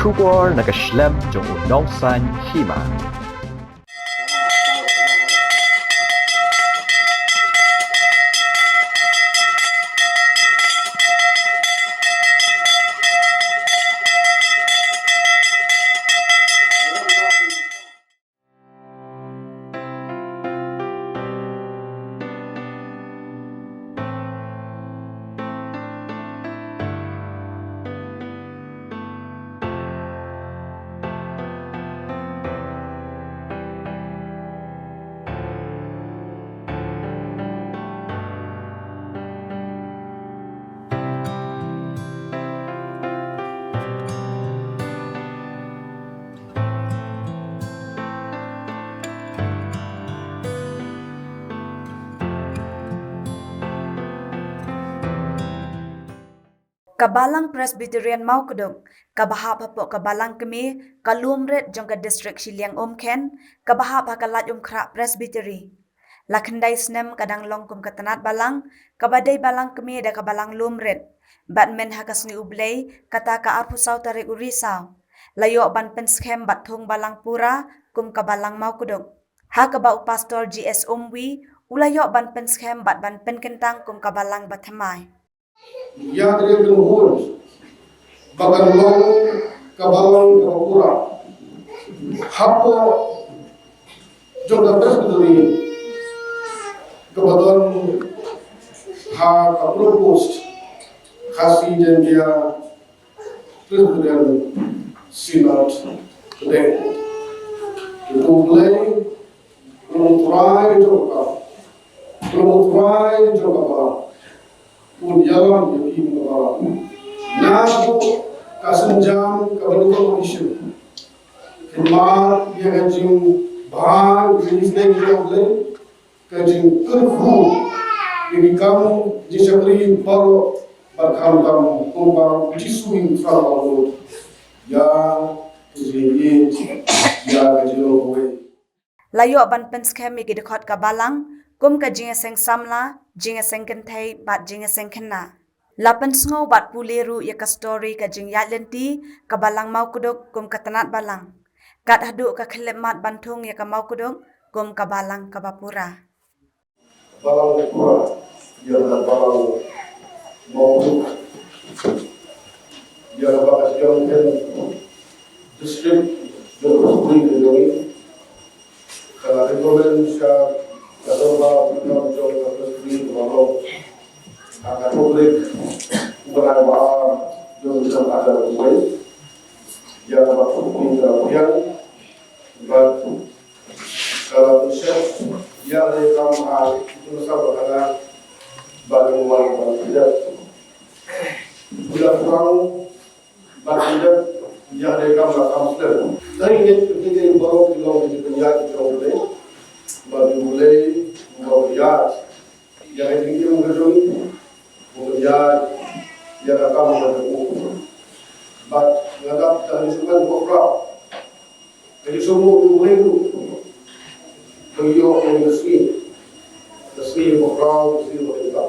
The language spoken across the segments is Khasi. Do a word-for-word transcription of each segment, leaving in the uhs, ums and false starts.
Khubor na ka shlem jong u nongsaiñ hima. Ka Balang Presbyterian Mawkduk, kaba hap hapoh ka Balang Kmie, ka lum rit jong ka distrik Shilliang Umkhen, kaba hap ha ka Laitumkhrah Presbytery. La khyndai snem ka dang long kum ka tnat balang, kaba dei Balang Kmie da ka Balang Lumrit. Bad mynha ka sngi U Blei, kata ka arphew saw tarik u Risaw, la ïoh ban pynskhem bad thung balang pura kum ka Balang Mawkduk. Ha kaba u Pastor G S Umwi u la ïoh ban pynskhem bad ban pynkyntang kum ka Balang bathymmai. Ïa ka dei ka hur ba kan long ka Balang kaba pura hapoh jong ka Presbytery kaba don ha ka proposed Khasi Jaintia Presbyterian Synod today. Kito U Blei, U Trai jong ka, U Trai jong ka ba un ïalam ïa phi ka ba na ka synjam kaba nyngkong issue. Khyndiat ïa ka jingbha ka jingïaseng jong U Blei, ka jingkyrkhu ïa ki kam jingshakri baroh, bad khamtam kumba U Jisu u thrang ba u ïa ka jingïeit ïa ka jinglong kawei. La ïoh ban pynskhem ïa ki dkhot ka Balang kum ka jingïaseng samla, jingïaseng kynthei bad jingïaseng khynnah. La pynsngew bad pule ruh ïa ka story ka jingïaid lynti ka Balang Mawkduk kum ka tnat balang. Kat haduh ka khyllipmat ban thung ïa ka Mawkduk kum ka Balang kaba pura. Balang pura, ïa ka Balang Mawkduk, ïa ka ba ka jong ka district jong ka Mawkduk jong ngi. Ka la recommend sha ka dorbar pynlong jong ka Presbytery ba long ha ka public, ba la ba jong ka ada wei. Ïa ka ba public ka biang ba ka la chef ïa le kam ha itu sa ba ka ba ni wan ba tidak. Bila kurang Ba ïa, ïa dei kam la kam slem. Dei ngeit pynthikna baroh ki long ki jingpynïaid ki jong U Blei. Ba U Blei u ba ïaid ïa ka jingim ka jong u, u pynïaid ïa ka kam ka jong u. Bad nga dap da ka jingkmen bakhraw. Ka jingsngewnguh U Blei ruh. Ba ïoh ïa ka sngi. Ka sngi bakhraw, ka sngi ba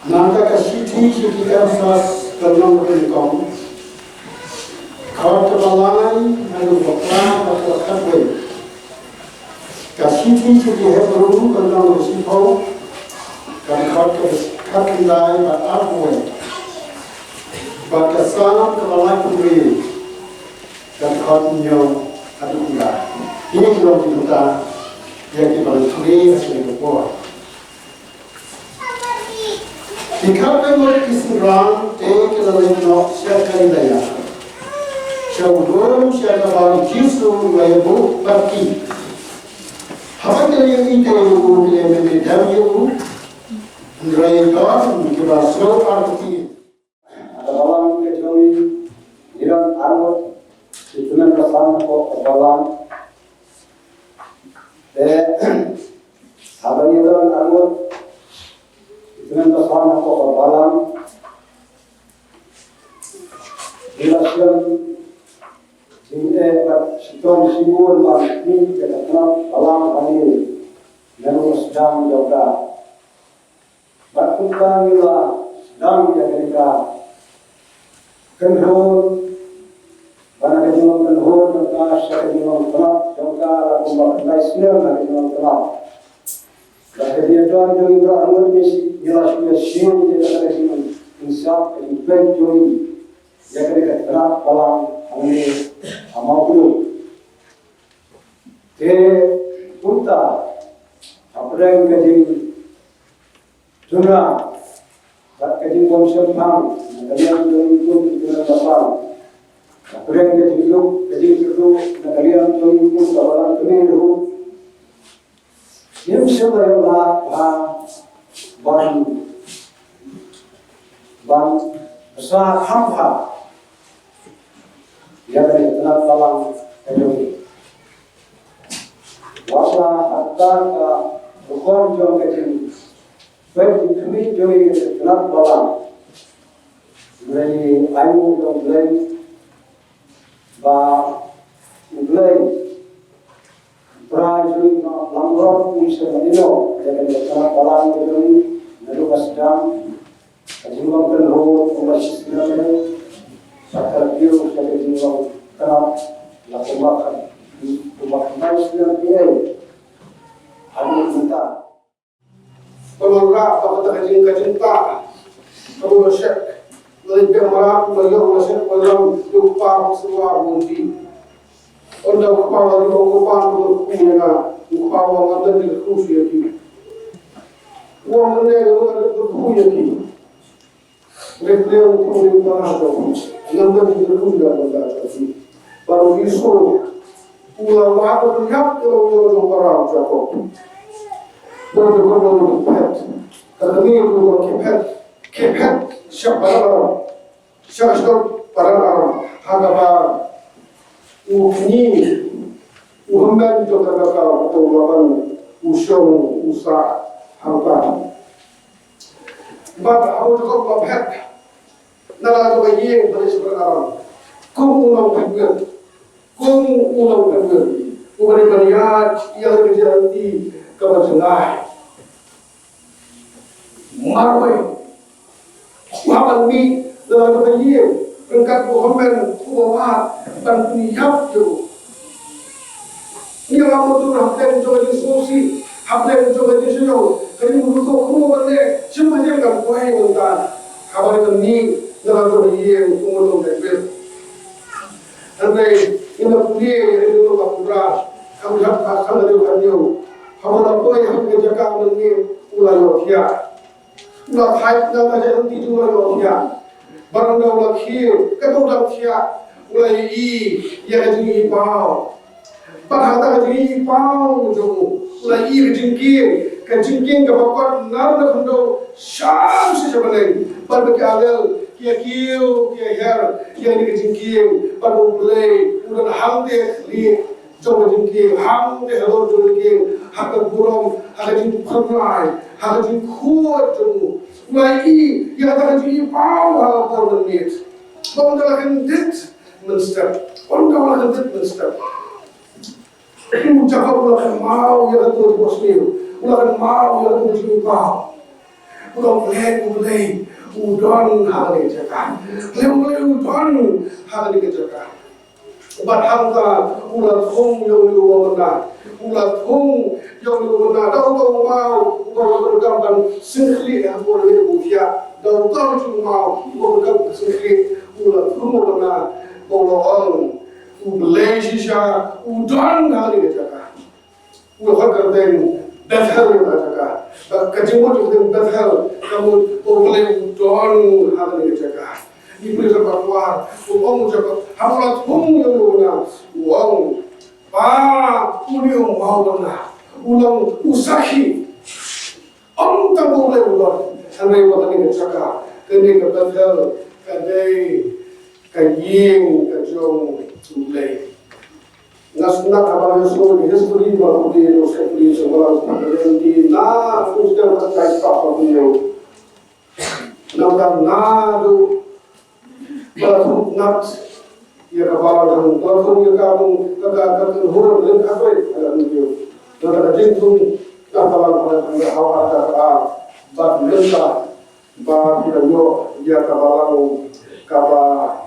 Nangta ka shithi sha ki Ephesos ka lynnong kaba nyngkong, dkhot kaba lai haduh kaba phra bad kaba khatwei. Ka shithi sha ki Hebru ka lynnong kaba shiphew, ka dkhot kaba khatkhyndai bad arphew wei. Bad ka Salm kaba laiphew wei, ka dkhot hynñiew haduh khyndai. Kine ki long ki bynta ïa kiba ngi kren ha kane ka por. Ki khatwei ngut ki synran te ki la leit noh sha Galilea, sha u lum sha kaba u Jisu u la ïabuh bad ki. Haba ki la ïohi te ïa u, ki la ïamyndiah dem ïa u, hynrei don kiba sngew artatien. Ka balang ka jong ngi, ngi don arngut ki tymmen basan hapoh ka balang. Te Balang hangne na ka sdang jong ka. Bad kumta ngi la sdang ïa kane ka kynhun, bad na ka jinglong kynhun jong ka sha ka jinglong tnat jong ka la kumba khyndai snem na ka jinglong tnat. Bad ka jingïadon jong ngi baroh arngut ngi la shu ïashem ïa ka jingïnsap ka jingpeit jong ngi ïa kane ka tnat balang hangne ha Mawkynrew. Te kumta, hapdeng ka jingduna bad ka jingbym shemphang na ka liang jong ngi kum ki kynhun balang, hapdeng ka jingduk ka jingkyrduh na ka liang jong ngi kum ka balang kmie ruh, ngim shym la ïoh lad bha ban ban bsa kham bha ïa ka tnat balang ka jong ngi. Wat la hatta ka rukom jong ka jingpeit jingkhmih jong ngi ïa ka tnat balang, ngi ai nguh ïa U Blei ba U Blei Trai jong ngi Bah Lamrot un sa ïehnoh ïa ka tnat balang ka jong ngi naduh ba sdang. Ka jinglong kynhun kumba shisnem, sa ka kiew sa ka jinglong tnat la kumba ka, kumba ka shisnem phi ei. Haduh mynta. Ka wanrah ba kata ka jing, ka jingtah kaba la shek, la dei ba mrad, la ïoh la shek ba lam ïoh kpa ba syrwa ba ngi. Ynda u kpa la ïoh u kpa ba kyrkhu ïa nga, u kpa ba nga dang kyrkhu ïa ki. U ong mynne nga dang kyrkhu ïa ki. Ngi pdiang u pdiang para jong u. Ngam da jingkyrkhu da para jong u. Bad u Jisu u la wad u pynïap ïa u ïew jong para u Jakob. Bad u Jakob u la phet. Ka kmie u la ki phet. Ki phet sha para u. Sha sha para u. Ha kaba u kñi u hynmen jong ka kaka u Laban u shong u sah hangta. Bad haba u Jakob u la phet na la jong ka ïing ba dei sha Padan Aram, kum u nongpynwit, kum u nongpynwit uba dei ban ïaid ïa ka jingïaid lynti kaba jngai. Marwei u hap ban mih na la jong ka ïing ryngkat u hynmen uba wad ban pynïap ïa u. Ngi la mutdur hapdeng jong ka jingsngewsih, hapdeng jong ka jingshaniah, ka jingmutdur kumno ban leh, shim ha ïing kan poi mynta. Haba ngi mih na la jong ka ïing kumno ban leh. Hynrei ngi la pule ïa ka jingmutdur ka pura, ka mutdur ka san ka jong ka jingmutdur. Haba la poi ha ka jaka mynta u la ïohthiah. U la thait na ka jingïaid lynti jong u la ïohthiah. Bad ynda u la khie, katba u dang thiah, u la ïohi ïa ka jingïohi paw. Bad ha kata ka jingïohi paw jong u, u la ïohi ka jingkieng, ka jingkieng kaba kot naduh na khyndew sha sha bneng. Bad ba ki angel ki ïakiew ki ïaher ïa kane ka jingkieng. Bad U Blei u don hangtei khlieh jong ka jingkieng, hangtei halor jong ka jingkieng, ha ka burom, ha ka jingphyrnai, ha ka jingkhuid jong u. U la ïohi ïa kata ka jingïohi paw ha ka por mynmiet. Ba ym da la kyndit mynstep. Ym da la kyndit mynstep. U Jakob u la kynmaw ïa kata ka jingsngew. U la kynmaw ïa kata ka jingïohi paw. U la ong, Blei, U Blei u don ha kane ka jaka. Blei, U Blei u don ha kane ka jaka. Bad hangta u la thung ïa une uba mynta. U la thung ïa une uba mynta. Da uta u maw uba la pyndonkam ban sngewkhlieh ha ka por ba u thiah. Da uta u maw uba la pyndonkam ban sngewkhlieh. U la thung uba mynta. Ba u la ong, U Blei shisha u don ha kane ka jaka. U la khot ka kyrteng Bethel ïa ka jaka. Ka jingmut ka kyrteng Bethel ka mut ba U Blei u don ha kane ka jaka. Ngi pule sa ba kwah u ong u Jakob, haba u la thung ïa u na u ong, Pa, une u maw ba na u long u sakhi. Ym tang ba U Blei u don, hynrei ba kane ka jaka, kane ka Bethel ka dei ka ïing ka jong U Blei. Nga sngewthuh haba nga sngewthuh history ba U Blei u sngewthuh history ba la sngewthuh history na u sdang ka jaka ba U Blei. Nangta naduh ba la thung nat ïa ka balang hangta, thung ïa ka bang ka ka ka ka hur len ka koi ka la nyu. Nangta ka jingthung ka balang hangta ha ka ka bad nangta ba ki la ïoh ïa ka balang kaba